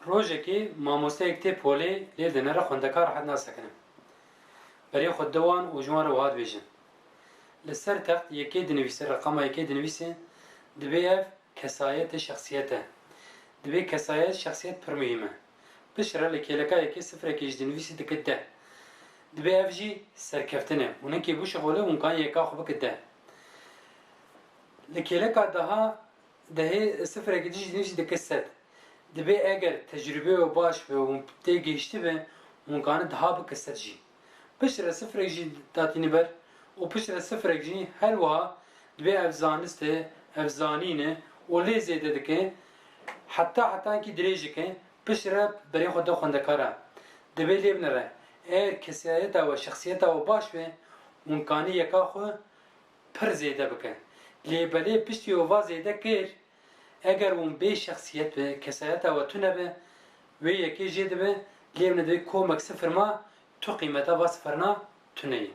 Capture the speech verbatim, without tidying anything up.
Rojekê mamosteyek tê polê lê dinere xwendekar rehet nasekine. Berê xwe diwan û ji wan re wiha dibêjin. Li ser text yekê dinivîse, reqama yekê dinivîse, dibê ev kesayetê şexsiyet e. Dibê kesayet şexsiyet pir muhîm e. Piştre li kêleka yekê sifrekê jî dinivîsî dike deh. Dibê ev jî serkeftin e. Hûn hinkê bişixulin hûn kanî yeka xwe bike deh. Li kêleka daha dehê sifrekê dî jî dinivîsî dike sed. Dibê eger tecrûbê we baş be û tê gihiştibe, hûn kanî daha bike sed jî. Piştre sifrek jî datîne ber û piştre sifrek jî her wiha dibê ev zanist e, ev zanîn e û lê zêde dike, heta hetankî dirêj dike, piştre berê xwe de xwendekara. Dibê lê binere, eger kesayeta we, şexsiyeta we baş be, hûn kanî yeka xwe pir zêde bike. Lê belê piştî we va zêde kir, eger hûn bê şexsiyet be, kesayeta we tune be, wê yekê jê dibe, lê binê dibê komek sifir ma, tu qîmeta va sifirna tune ye.